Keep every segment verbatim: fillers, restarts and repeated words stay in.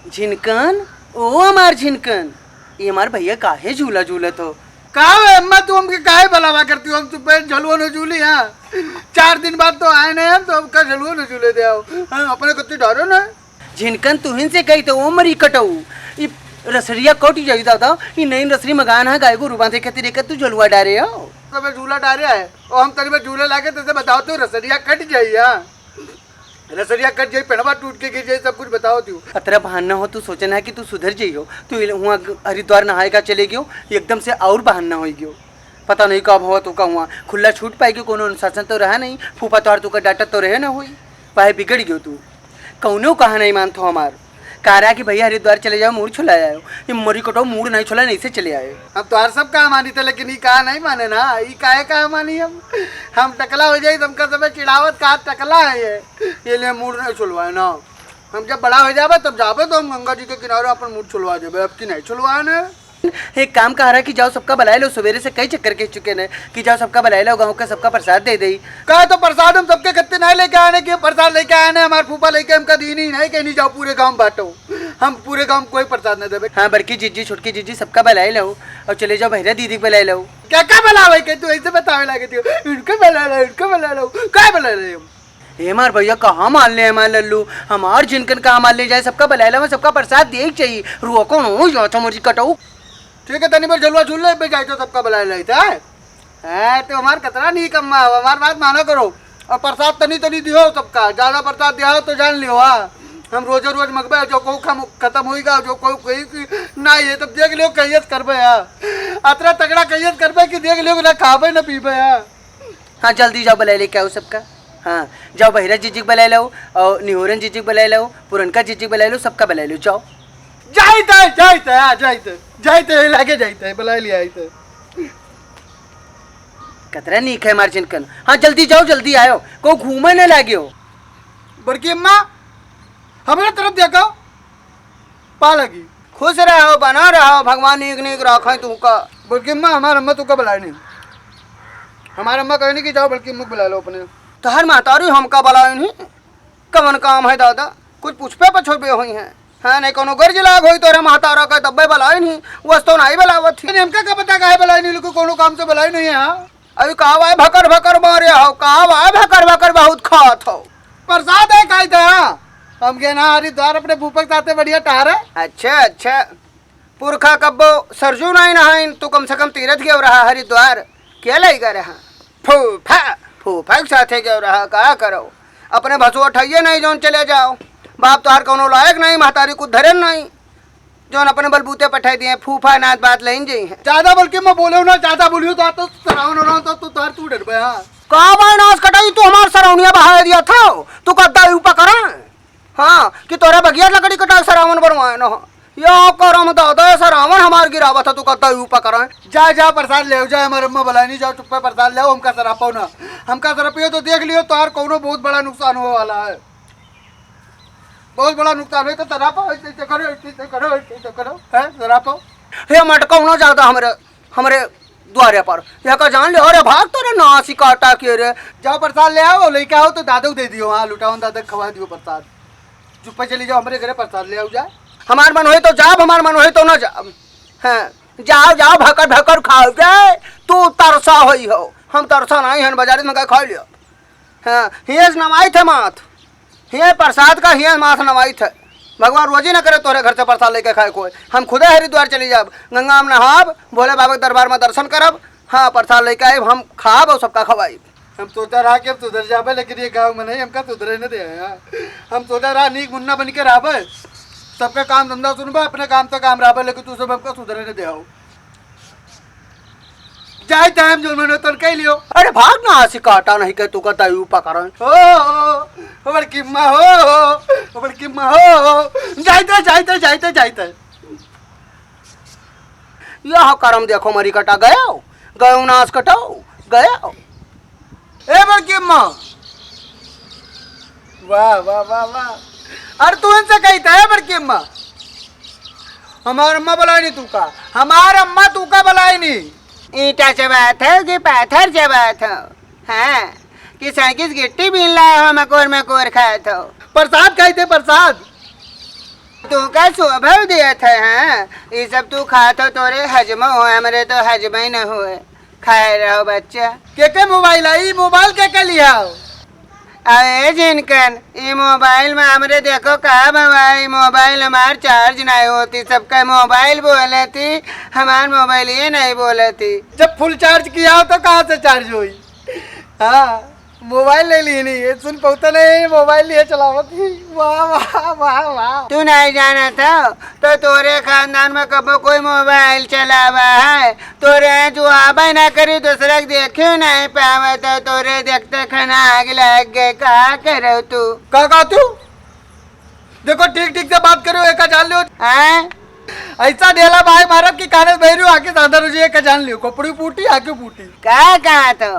झिनकन, ओ हमार झिनकन, ये हमार भैया काहे झूला झूलत हो? का हो अम्मा, तू हमके काहे बुलावा करती हो? हम तो पे झलुआ न झूली, हाँ। चार दिन बाद तो आए नहीं हम, तो हमका झलुआ न झूले दे आओ। हाँ, अपने कत्ती डरो ना। झिनकन तुहिन से कही तो ओ मरी कटऊ, ई रसरिया कट जाई दादा, ई नई रसरी मगान है, गाय गोरू बांधे खातिर, एकर तू झलुआ डारे हो। तो मैं झूला डारे है, और हम तनी में झूले लागे तो बताओ तो रसरिया कट जाई, हाँ। रसरिया कट जाई, पेड़वा टूट के गिर जाई, सब कुछ बताओ तू। अतरा बहाना हो, तू सोचे ना कि तू सुधर जाई हो, तू इल-, हुआं ग-, हरिद्वार नहाए का चले गयो, एकदम से और बहाना हो गयो। पता नहीं कब हो तू का हुआं खुला छूट पाई गयो, कोनो अनुशासन तो रहा नहीं, फूफा तोहार तू का डांटत तो रहे ना होई, वाहे बिगड़ गयो तू। कौनो कहा नहीं मानत हो हमार। कहा रहा कि भैया हरिद्वार चले जाओ, मूड़ छुला आयो। ये मरी कटो, मूड़ नहीं छुला, नहीं से चले आए। हम तोहार सब कहा मानी थे, लेकिन ई कहा नहीं माने ना, ई काहे कहा मानी हम? हम टकला हो जाई तो हमका सबे चिढ़ावत कहा टकला है ये, ये लिए मूड़ नहीं छुलवाए ना। हम जब बड़ा हो जाबे तब जाबे तो हम गंगा जी के किनारे अपन मूड़ छुलवा देबे, अब की नहीं छुलवाए ना। एक काम कहा रहा कि जाओ सबका बुलाए लो, सवेरे से कई चक्कर कह चुके ने कि जाओ सबका बुलाए लो, गाँव का सबका प्रसाद दे दे। कहे तो प्रसाद हम सबके खत्ते नहीं लेके आने के, प्रसाद लेके आने हमारे फूफा लेके हमका दीनी नहीं, कहनी जाओ पूरे गाँव बांटो, हम पूरे गाँव कोई प्रसाद नहीं देबे। हाँ, बड़की जीजी, छोटकी जीजी, सबका बुलाए लो और चले जाओ बहिरा दीदी के बुलाए लो। क्या क्या बुलावे के तू ऐसे बतावे लगे तू, इनको बुला लो, इनको बुला लो, क्या बुला लो? ए हमार भैया, कहाँ मान ले हमार लल्लू, हमार झिनकन कहाँ मान ले जाए, सबका बुलाए लो, सबका प्रसाद दिए के चाहिए। रुआ कौन हो, यो तो मर्जी कटाऊ। ठीक है, तनी भर झलुआ झूल ले, बे जाए तो सबका बुलाए ले, है? है, तो हमार कतरा नहीं कम्मा हो, हमार बात माना करो। और प्रसाद तनी तनी दियो सबका, ज्यादा प्रसाद दिया हो तो जान लियो, हाँ। हम रोजे रोज मगबे, जो कहू खम-, खत्म होइगा, जो कहू कही कि ना ये तब देख लियो, कैयत करबे, हाँ। अतरा तगड़ा कैयत करबे कि देख लियो ना खाबे ना पीबे, हाँ। हाँ, जल्दी जाओ, बुलाए लेके आओ सबका। हाँ, जाओ, बहिरा जीजी के बुलाए लाओ, और निहोरन जीजी के बुलाए लाओ, पुरनका जीजी के बुलाए लाओ, सबका बुलाए लाओ, जाओ। जाइत है, जाइत है, हाँ, जाइत है, जाइत है, लागे जाइत है, बुलाए लिया आइत है। कतरा नीक है मार्जिन कन। हाँ, जल्दी जाओ, जल्दी आयो, को घूमे न लागे हो। बड़की अम्मा, हमरे तरफ देखो, पा लगी। खुश रहो, बना रहो, भगवान नीक नीक रखे तुमका। बड़की अम्मा, हमार अम्मा तुमका बुलाए नहीं। हमार अम्मा कहनी कि जाओ बड़की अम्मा को बुला लो अपने। तोहर महतारी हमका बुलाए नहीं, कवन काम है दादा? कुछ पूछबे पछोबे हुई हैं। हाँ, नहीं कोनो गर्ज लाग होई तोहरे महतारा का, तब्बे बुलाए नहीं, वस तो नहीं बुलावत थी। हमका का पता काहे बुलाए नहीं, लेकिन कोनो काम से बुलाए नहीं है। हाँ? अभी कहा भाई भकर भकर मारे हो, कहा भाई भकर भकर बहुत खात हो। प्रसाद है खाई था, हाँ। हम गए ना हरिद्वार अपने फूफा के साथे बढ़िया टहरे। अच्छा, अच्छा। पुरखा कब्बो सरजू नाई नहाइन, तू कम से कम तीरथ गयो रहा हरिद्वार। क्या लई गए रहा? फूफा, फूफा के साथे गयो रहा, का करो? अपने भसुआ ठइये नहीं जौन चले जाओ। बाप तोहार कौनो लायक नहीं, महतारी कुछ धरे नहीं। जौन अपने बलबूते पठाई दिए, फूफा नाथ बात लेन जई हैं। ज्यादा बल्कि मैं बोले ना, ज्यादा बोलियो तो, तो सरावन हो रहा तो, तो तार तू डर गया। का भाई नाश कटाई, तू हमार सरावनिया बहा दिया था, तू कद्दा ही ऊपर करा। हाँ, कि तोरा बगिया लकड़ी कटा सरावन बनवाए न हो। या करम दादा, सरावन हमार गिरावत है, तू कद्दा ही ऊपर करा। जा, जा, प्रसाद ले जा, हमारे अम्मा बुलानी, जाओ चुप्पे प्रसाद ले, हमका सरापो ना। हमका सरापियो तो देख लियो, तोहार कौनो बहुत बड़ा नुकसान होए वाला है। बहुत बड़ा नुकसान होई, तो सरापो, ऐसे, ऐसे करो, ऐसे, ऐसे करो, ऐसे, ऐसे करो, हैं, सरापो। हे मटकाऊ ना ज्यादा हमरे, हमरे द्वारे पर। यह का जान ले, अरे भाग तोरे नासी काटा के रे। जाओ प्रसाद ले आओ, लेके आओ तो दादा को दे दियो, हाँ, लुटावन दादा को खवा दियो प्रसाद। चुप्पे चली जाओ, हमरे घरे प्रसाद ले आओ जा। हमार मन होई तो जाब, हमार मन होई तो ना जाब। हाँ, जाओ, जाओ, भकर भकर खाओ जाए। तू तरसा होई हो, हम तरसा नहीं हन, बाजारे में गए खा लियो। हाँ, हियस नवाई थे माथ। हिये प्रसाद का हिये माथ नवाई थे। भगवान रोजी न करे तोहरे घर से प्रसाद लेके खाए कोई। हम खुदे हरिद्वार चली जाब, गंगा में नहाब, भोले बाबा के दरबार में दर्शन करब। हाँ, प्रसाद लेके आइब, हम खाब और सबका खवाइब। हम सोचा रहा कि हम सुधर जाबे, लेकिन ये गाँव में नहीं, हमका सुधरे न दे। हाँ, हम सोचा रहा नीक मुन्ना बन के रहबे, सबका काम धंधा सुनबे, अपने काम से काम रहबे, लेकिन तू सब हमका सुधरे न दे हो। जाइत है हम जोन मनो तन कह लियो। अरे भाग ना, आसी काटा नहीं के तू का दायु पकड़न। हो, हो, हो, बड़की माँ हो, हो, हो, बड़की माँ हो, हो। जाइत है, जाइत है, जाइत है, जाइत है। यह करम देखो मरी कटा गयो, गयो नाश कटो, गयो। ए बड़की अम्मा, वाह, वाह, वाह, वाह। अरे तू इनसे कही था, ए बड़की अम्मा, हमार अम्मा बुलाई नहीं तू का, हमार अम्मा तू का बुलाई नहीं। ईंटा चबात हो कि पाथर चबात हो? हाँ, कि साइकिल गिट्टी बीन लाए हो, मकोर मकोर खात हो। प्रसाद खाई थे, प्रसाद। तू का शोभा देत है, हाँ? ई सब तू खात हो, तोरे हजम हो, हमरे तो हजम ही न होए। खाए रहो बच्चा। के के मोबाइल है? ई मोबाइल के के लिया हो? अरे जिनकन, ई मोबाइल में हमरे देखो का बाबा, ई मोबाइल हमार चार्ज नहीं होती, सबका मोबाइल बोलती, हमार मोबाइल ये नहीं बोलती। जब फुल चार्ज किया हो तो कहाँ से चार्ज होई? हाँ, मोबाइल ले ली नहीं, ये सुन पौता नहीं, मोबाइल लिए चलावत ही। वाह, वाह, वाह, वाह। तू नहीं जानत हो, तो तोरे खानदान में कबो कोई मोबाइल चलावा है? तोरे जो आबे ना करी, दूसरे के देखे नहीं पावे, तो तोरे देखते खाना आग लग गए, का करो तू? का, का तू? देखो, ठीक, ठीक से बात करो, एका जान लो। हैं? ऐसा ढेला भाई मारब कि काने बहिरू आके सादर हो जाए, एका जान लियो, कपड़ी फूटी, आके फूटी। का कहा तो?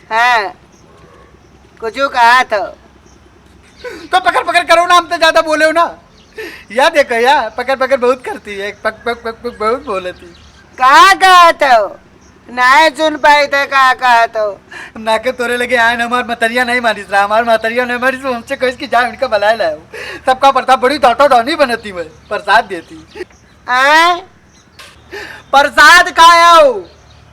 हाँ, कुछ कहा तो? तो पकड़ पकड़ करो ना, हम तो ज्यादा बोले हो ना। या देखो या, पकड़ पकड़ बहुत करती है, पक पक पक पक बहुत बोलती। का कहा तो? नहीं सुन पाई थे का कहा तो? ना के तोरे लगे आए ना, हमार मतरिया नहीं मानिस रहा, हमार मतरिया नहीं मानिस, हमसे कहिस कि जा इनका बुलाए लाओ। सबका प्रसाद बड़ी डांटा डानी बनती मैं, प्रसाद देती। आए? प्रसाद खायो।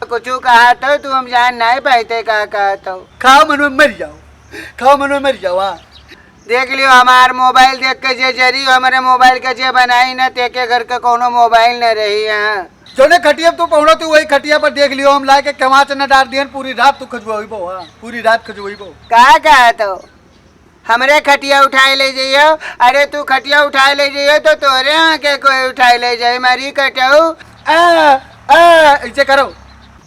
कुछ कहा तो तू हम जान नहीं पाई थे का कहा तो? खाओ मनो मर जाओ, खाओ मनो मर जाओ। हाँ, देख लियो, हमार मोबाइल देख के जे जरी, हमरे मोबाइल के जे बनाई ना, तेके घर के कोनो मोबाइल न रही। हाँ, जोने खटिया तू पहुँचो, तू वही खटिया पर देख लियो, हम लाके केवाच न डार दियन, पूरी रात तू खजुआइबो। हाँ, पूरी रात खजुआइबो। का कहा तो? हमरे खटिया उठाए ले जइयो। अरे तू खटिया उठाए ले जइयो तो तोरे यहाँ के कोई उठाए ले जाए, मरी कटऊ। आ, आ, ऐसे करो।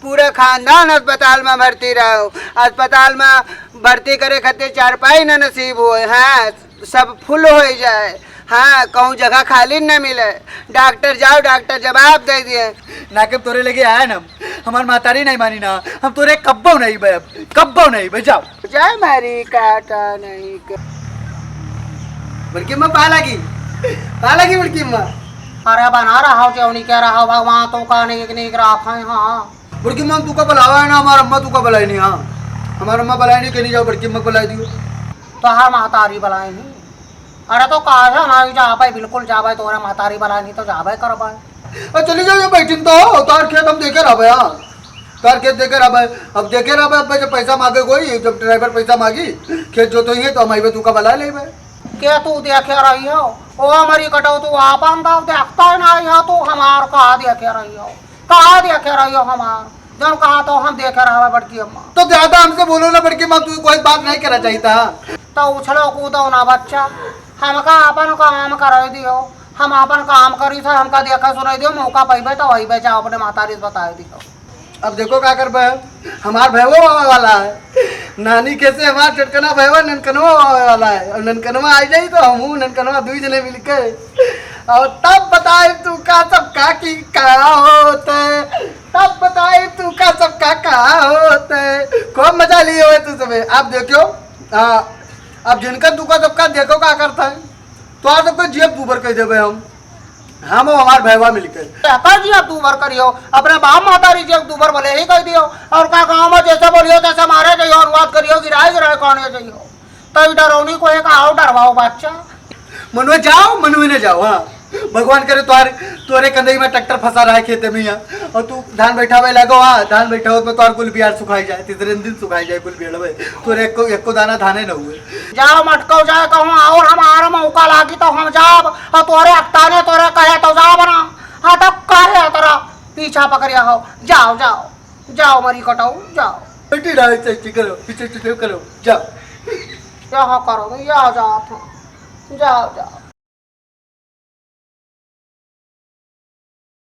पूरा खानदान अस्पताल में भर्ती रहो। अस्पताल में भर्ती करे खातिर चारपाई न नसीब होए। हाँ, सब फुल हो जाए। हाँ, कहूँ जगह खाली न मिले। डॉक्टर जाओ, डॉक्टर जवाब दे दिए। ना के तोरे लगे आए ना, हमार महतारी नहीं मानी ना, हम तोरे कब्बो नहीं बे, कब्बो नहीं बे, जाओ। जय मारी काटा नहीं के। बड़की अम्मा पा लागी, पा लागी बड़की अम्मा। अरे बना रहा हो, जेवनी कह रहा हो, भगवान तो का नीक नीक रखा है। हाँ, बड़की अम्मा तू का बुलावा है ना, हमार अम्मा तू का बुलाई नहीं। हाँ, हमार अम्मा बुलाई नहीं, कहनी जाओ बड़की अम्मा को बुलाई दियो। तो हर महतारी बुलाई नहीं। अरे तो काहे नहीं जाबे, बिल्कुल जाबे, तोहरे महतारी बुलाई नहीं तो जाबे करबे। अरे चली जाओ, ये बैठिन तो, तोहर खेत हम देखे रहबे। हाँ, तोहर खेत देखे रहबे। अब देखे रहबे, अब जब पैसा मांगे कोई, जब ड्राइवर पैसा मांगी, खेत जोतोइहे तो हम अइबे, तू का बुला लेबे। के तू देखे रही हो? ओ मरी कटऊ, तू आपन दाव देखता ही नहीं हो, तू हमार का देखे रही हो? कहाँ देखे रही हो हमार? जौन कहा तो हम देखे रहबे बड़की अम्मा। तो ज्यादा हमसे बोलो ना बड़की अम्मा, तू कोई बात नहीं करना चाहिए था। तो उछलो कूदो ना बच्चा, हमका अपन काम करे दियो, हम अपन काम करी से हमका देखे सुनाई दियो, मौका पइबे तो वही बे जाओ अपने महतारी से बताए दियो। अब देखो का करबे, हमार भैवो आवे वाला है, नानी के से हमार छोटकना भैवा ननकनवा आवे वाला है, और ननकनवा आ जाई तो हमहू ननकनवा दुई जने मिलके और तब बताई तू का सब का की का होत है। तब बताई तू का सब का का होत है। खूब मजा लिए हुए तू सबे। आप देखियो, हाँ, अब जिनका तू का सबका देखो का करता है, तो आज सबका जेब दूबर कर देबे हम, हम और हमार भैवा मिलकर। का जेब दूबर करियो, अपने बाप महतारी जेब दूबर भले ही कर दियो, और का गाँव में जैसे बोलियो तैसे मारे जाइयो, अनुवाद करियो, गिराए गिराए कहने जाइयो। तो ई डरौनी को एक आओ डरवाओ बच्चा। मनवे जाओ, मनवे न जाओ। हाँ, भगवान करे तोहरे, तोहरे कंधई में ट्रैक्टर फंसा रहा है खेते में यहाँ, और तू धान बैठावे लागो। हाँ, धान बैठावे में तोहर कुल बियार सुखाई जाए, तीसरे दिन सुखाई जाए कुल बियार में, तोहरे एको, एको दाना धाने न हुए। जाओ मटको जाए कहूँ और हमार मौका लागी तो हम जाब, और तोहरे अक्ताने तोहरे कहे तो जाब ना। हाँ, तब काहे तोरा पीछा पकड़िया हो? जाओ, जाओ, जाओ मरी कटाऊ, जाओ। बेटी डाल से करो, पीछे पीछे करो, जाओ। यहाँ करो, यहाँ जाओ, जाओ, जाओ।